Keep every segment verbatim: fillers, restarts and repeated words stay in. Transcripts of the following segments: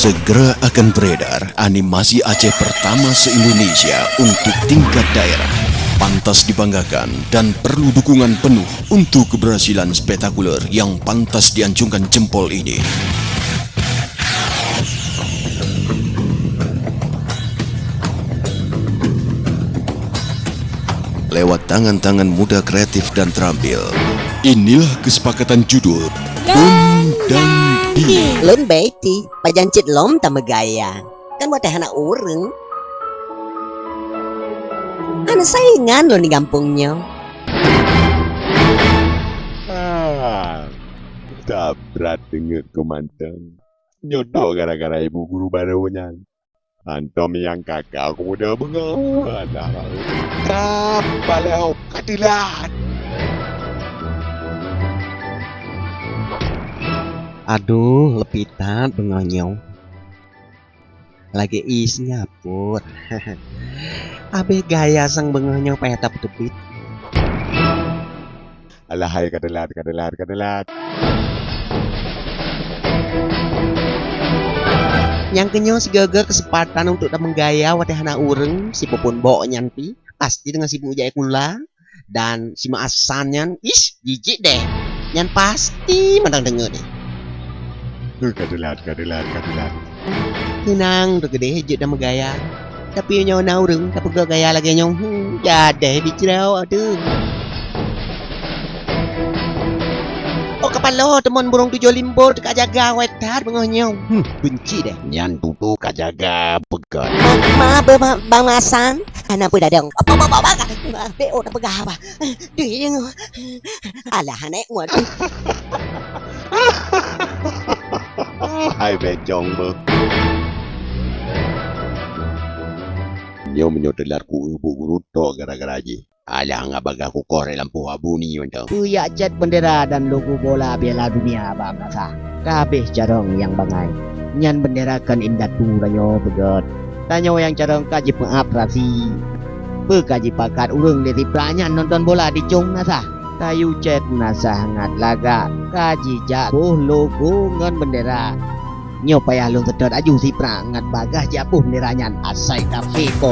Segera akan beredar animasi Aceh pertama se-Indonesia untuk tingkat daerah. Pantas dibanggakan dan perlu dukungan penuh untuk keberhasilan spektakuler yang pantas diacungkan jempol ini. Lewat tangan-tangan muda kreatif dan terampil. Inilah kesepakatan judul Dum dan Di. Lôn Betty, pajan cit lom tameugaya. Kan watèe hana ureueng. Hana saingan lôn di gampông nyoe. Ah, tabrat teungeut ku mantong. Nyoe tok gara-gara ibu guru barô nyan. Hantom nyang ka ka kupeugah beungoh. Alah, ka paleuh ka teulat. Aduh, leupie that beungoh nyoe. Lagèe ié Singapura. Abéh gaya sang beungoh nyoe payah tapeuteubiet. Alah hai, ka teulat, ka teulat, ka teulat. Nyang keunyoe sigoe-goe keuseumpatan untuk tameugaya watèe hana ureueng, sipeue phôn bok nyan pih pasti teungoh sibuk jak sikula. Dan si Mak Hasan nyan, ish, jijik deh. Nyan pasti mantong deungoe deh. Ka teulat, ka teulat, ka teulat. Teunang, teukeudeh jeuet tameugaya. Tapi nyoe na ureueng tapeugah gaya lagèe nyoe, hmm, jadeh bicrau, aduh. Oh, kapalo teumon burông tujoh limbor teuka jaga awai that beungoh nyoe. Hmm, beunci deh. Nyan tutoe ka jaga peugah. Ma, ma, be, ma, Bang Hasan, hana peue dadong. Apa, apa, apa, apa? Be, oh, tapeugah apa? Deh, alah, aneuk muat. Hai becong beuh. Nyoe meunyoe teulat ku-eu bu guru tok gara-gara jih. Alah ngat bagah kukoh rek lampôh abu ni mantong. Peue jak cét beundera dan logo bola Piala Dunia bak meunasah. Ka habéh carông nyang bangai. Nyan beundera kon indatu tanyoe peugöt. Tanyoe nyang carông ka jipeuap rasi. Peu ka jipakat ureuëng lé sipra nyan nonton bola di cong meunasah. Tayue cét meunasah ngat lagak ka jijak boh logo ngon beundera. Nyoe payah lôn seutôt aju sipra ngat bagah jiaboh beundera nyan asai ka fiko.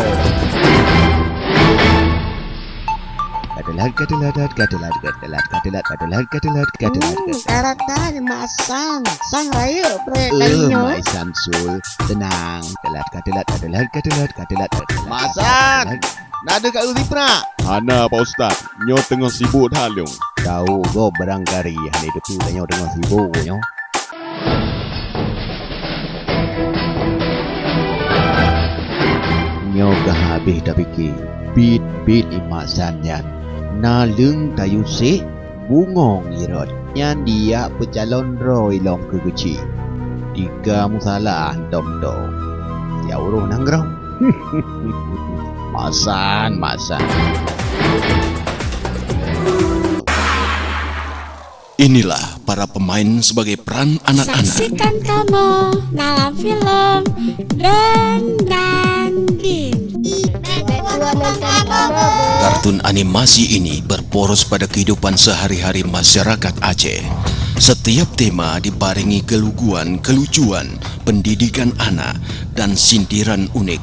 Kadeulat, kadeulat, kadeulat, kadeulat, kadeulat, kadeulat, kadeulat, kadeulat, Hmm, kadeulat. Karata masang, sang rayeuk prek Eh, kali nyoe. Mai Samsul, tenang. Kadeulat, kadeulat, kadeulat, kadeulat, kadeulat, Masan! kadeulat. Na deuh ka eu sipra? Hana, Pak Ustaz. Nyoe teungoh sibuk that lôn. Tau gob barangkali hana teupeue tanyoe teungoh sibuk nyoe. Nyoe ka habéh tapike, biet-biet ié Mak San nyan. Naleueng tayue sék, bungong irot. Nyan dijak peucalon droe lom keu geuchik. Tika musala hantom to. Siat uroe nanggroe. Mak San, Mak San. Inilah para pemain sebagai peran anak-anak. Saksikan kamu dalam film Don dan Din. Kartun animasi ini berporos pada kehidupan sehari-hari masyarakat Aceh. Setiap tema dibarengi keluguan, kelucuan, pendidikan anak, dan sindiran unik.